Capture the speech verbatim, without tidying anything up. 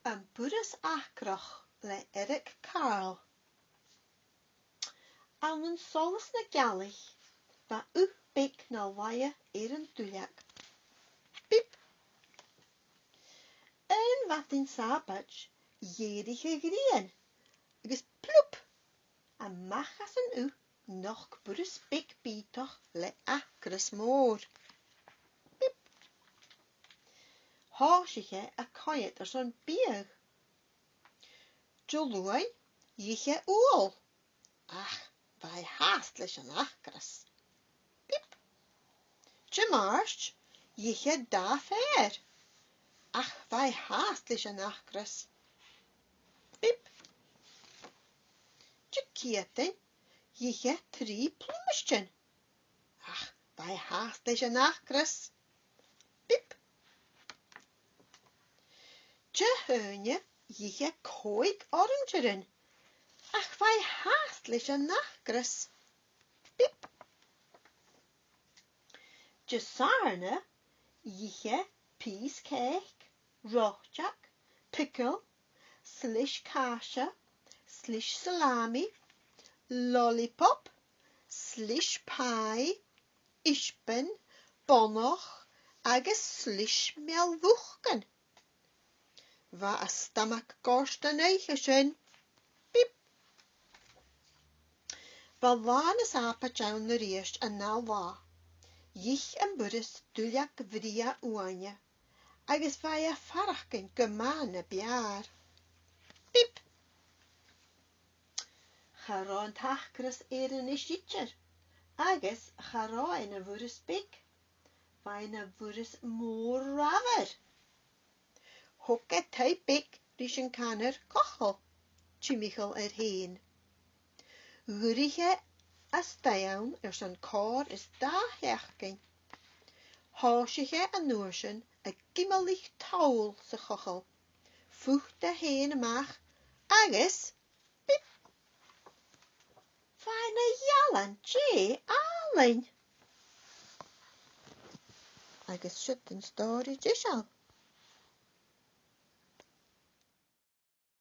Am Burras Acrach le Eric Carle. Ann an solas na gealaich, bha ugh beag na laighe air an duilleag. Bip! Aon mhadainn Sàbaid, dh'èirich a' ghrian, agus plup! A-mach às an ugh nochd burras beag bìodach le acras mòr. Bip! Thòisich e a' coimhead airson biadh. Diluain, dh'ith e ubhal, ach bha e fhathast leis an acras. Bip! Dimàirt, dh'ith e dà phàirt, ach bha e fhathast leis an acras. Bip! Diciadain, dh'ith e trì plumaistean, ach bha e fhathast leis an acras. Bip! Dihaoine, dh'ith e còig orainsearan, ach bha e fhathast leis an acras. Bip! Disathairne, dh'ith e pìos cèic, reòiteag, pickle, slis càise, slis salami, lollipop, slis pie, isbean, bonnach agus slis meal-bhucain. Bha a stamag goirt an oidhche sin. Bip! Bha latha na Sàbaid ann a-rithist an ath-latha. Dh'ith am burras duilleag bhrèagha uaine, agus bha e a' faireachdainn gu math na b' fheàrr. Bip! Cha robh an t-acras air a-nis idir, agus cha robh e na bhurras beag, bha e na bhurras mòr ramhar. Thog e taigh beag ris an canar cochall, timcheall air fhèin. Dh'fhuirich e a-staigh ann airson còrr is dà sheachdain. Thòisich e an uair sin ag imlich toll sa chochall. Phut e fhèin a-mach agus, bip! Bha e na ghealan-dè àlainn! Agus siud an stòiridh deiseil.